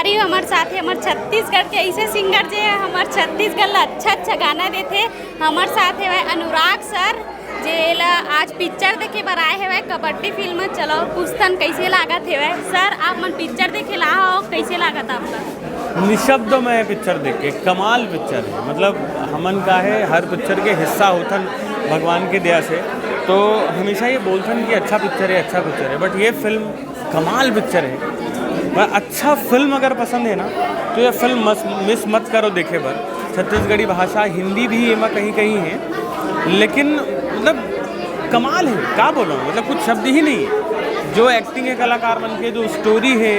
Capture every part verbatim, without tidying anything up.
अरे, हमर साथ हे हमर छत्तीसगढ़ के ऐसे सिंगर, जे हमर छत्तीसगढ़ ला अच्छा अच्छा गाना देथे। हमर साथ हे भाई अनुराग सर, जे ला आज पिक्चर देखे बर आए हवय कबड्डी फिल्म। चलो, पूछतन कैसे लागत हवय सर, आप मन पिक्चर देखे ला हो, कैसे लागत आपका? निशब्द में पिक्चर देख के, कमाल पिक्चर है। मतलब, हमन का है, हर पिक्चर के हिस्सा होथन भगवान के दया से, तो हमेशा ये बोलथन कि अच्छा पिक्चर है, अच्छा पिक्चर है, बट ये फिल्म कमाल पिक्चर है। पर अच्छा फिल्म अगर पसंद है ना, तो ये फिल्म मस, मिस मत करो देखे बर। छत्तीसगढ़ी भाषा, हिंदी भी एमा कहीं कहीं है, लेकिन मतलब कमाल है, का बोलो, मतलब कुछ शब्द ही नहीं है। जो एक्टिंग है कलाकार मन के, जो स्टोरी है,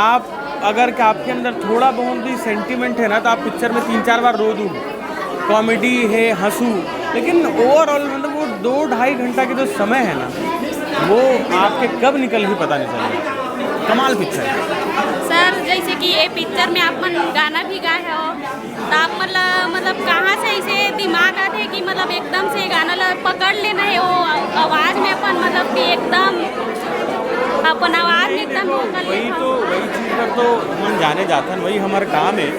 आप अगर कि आपके अंदर थोड़ा बहुत भी सेंटिमेंट है ना, तो आप पिक्चर में तीन चार बार रो दोगे। कॉमेडी है, हंसू, लेकिन ओवरऑल मतलब वो दो ढाई घंटा के जो समय है ना, वो आपके कब निकल ही पता नहीं चलेगा। कमाल पिक्चर है। सर, जैसे कि ये पिक्चर में आप मन गाना भी गाए हो, तो आप मतलब मतलब कहाँ से ऐसे दिमाग आते कि मतलब एकदम से गाना ला पकड़ लेना है, वो आवाज़ में अपन मतलब कि एकदम अपन आवाज़ में एकदम वो कर वही लेना? तो, वही चीज़ पर तो मन जाने जाथन, वही हमारा काम है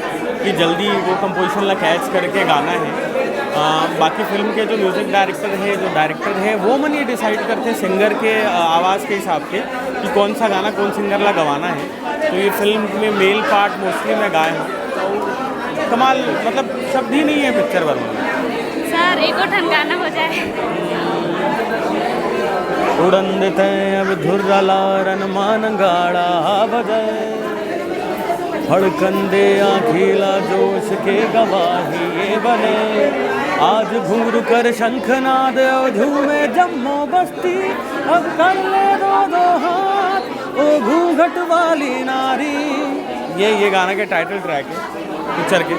कि जल्दी वो कंपोजिशन ला कैच करके गाना है। आ, बाकी फिल्म के जो म्यूज़िक डायरेक्टर है, जो डायरेक्टर है, वो मन ये डिसाइड करते हैं सिंगर के, आ, आवाज़ के हिसाब से कि कौन सा गाना कौन सिंगर ला गवाना है। तो ये फिल्म में मेल पार्ट मोस्टली मैं गाया हूँ। तो कमाल, मतलब शब्द ही नहीं है पिक्चर बनने में। सर, एको ठन गाना हो जाए। उड़न देते अब धुर्रा ला रन मान गाड़ा बजे, हड़कन दे आखिला जोश के गवाही ये बने। आज घूर कर शंखनाद और झूमे जम्मो बस्ती, अब कर ले दो दो हाथ ओ घूंघट वाली नारी। ये ये गाना के टाइटल ट्रैक है पिक्चर के।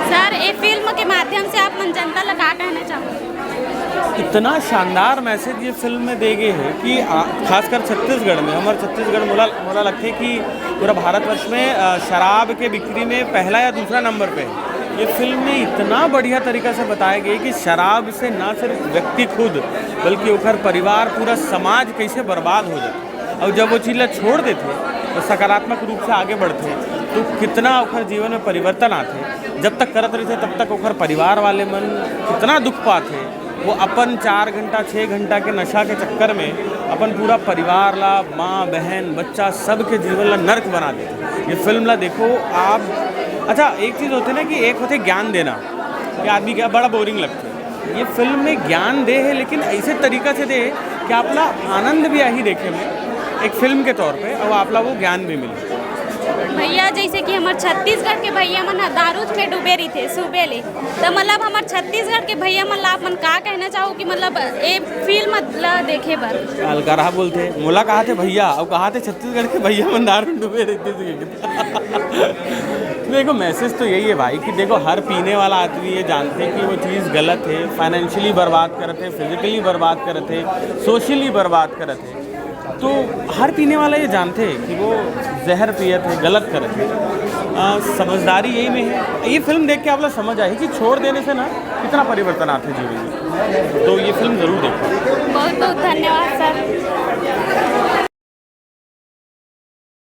सर, ये फिल्म के माध्यम से आप मन जनता ला का कहना चाहोगे? इतना शानदार मैसेज ये फिल्म में दे गए हैं कि आ, खासकर छत्तीसगढ़ में, हमारे छत्तीसगढ़ मोला मोला लगथे कि पूरा भारतवर्ष में, आ, शराब के बिक्री में पहला या दूसरा नंबर पे है। ये फिल्म में इतना बढ़िया तरीका से बताया गया है कि शराब से ना सिर्फ व्यक्ति खुद, बल्कि ओकर परिवार, पूरा समाज कैसे बर्बाद हो जाए। और जब वो चीज़ ला छोड़ देथे, तो सकारात्मक रूप से आगे बढ़थे, तो कितना ओकर जीवन में परिवर्तन आथे। जब तक करत रहिथे, तब तक ओकर परिवार वाले मन कितना दुख पाथे। वो अपन चार घंटा, छः घंटा के नशा के चक्कर में अपन पूरा परिवार ला, माँ, बहन, बच्चा, सबके जीवन ला नर्क बना देथे। ये फिल्म ला देखो आप। अच्छा, एक चीज़ होथे ना कि एक होथे ज्ञान देना, कि आदमी क्या बड़ा बोरिंग लगता है। ये फिल्म में ज्ञान दे है, लेकिन ऐसे तरीका से दे है कि आपला आनंद भी आही देखे में एक फिल्म के तौर पे, और आपला वो ज्ञान भी मिले। भैया, जैसे कि हमर छत्तीसगढ़ के भैया मन ह दारू में डूबे रहिथे सुबह ले, तो मतलब हमर छत्तीसगढ़ के भैया मन ला आप मन का कहना चाहो कि मतलब ए फिल्म ला देखे बर? अलगरहा बोलथे, मोला कहा थे भैया, और कहा थे छत्तीसगढ़ के भैया मन दारू में डूबे रहिथे। देखो, मैसेज तो यही है भाई कि देखो, हर पीने वाला आदमी ये जानथे कि वो चीज़ गलत है, फाइनेंशियली बर्बाद करत है, फिजिकली बर्बाद करत है, सोशली बर्बाद करत है। तो हर पीने वाला ये जानथे कि वो जहर पियत है, गलत करत है। आ, समझदारी यही में है। ये फिल्म देख के आप लोग समझ आए कि छोड़ देने से ना कितना परिवर्तन आथे जीवन में। तो ये फिल्म ज़रूर देखो। बहुत बहुत धन्यवाद सर।